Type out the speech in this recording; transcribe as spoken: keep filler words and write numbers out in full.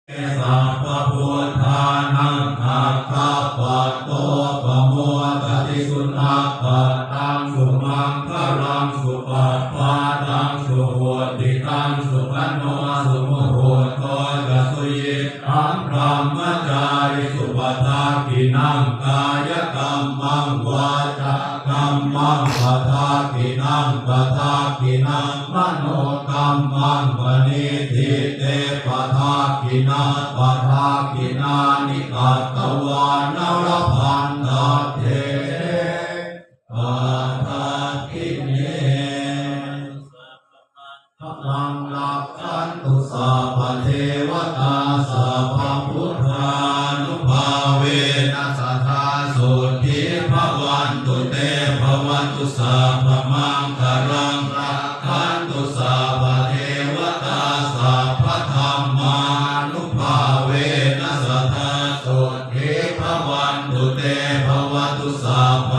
sabbabuddhānaṃ aggappatto pamodati. Sunakkhattaṃ sumaṅgalaṃ supabhātaṃ suhuṭṭhitaṃ sukhaṇo sumuhutto ca suyiṭṭhaṃ brahmacārisu. Padakkhiṇaṃ kāyakammaṃ vācā kammaṃ padakkhiṇaṃ padakkhiṇaṃ manokammaṃ paṇidhī te padakkhiṇā. Padakkhiṇāni katvāna labhantatthe padakkhiṇe. Sabbamaṅgalaṃ rakkhantu sabbadevatā sabbabuddhānubhāvena sadā sotthī bhavantu te. Bhavatu sabbamaṅgalaṃ rakkhantu sabbadevatā sabbadhammānubhāvena sadā sotthī bhavantu te. Bhavatu sabba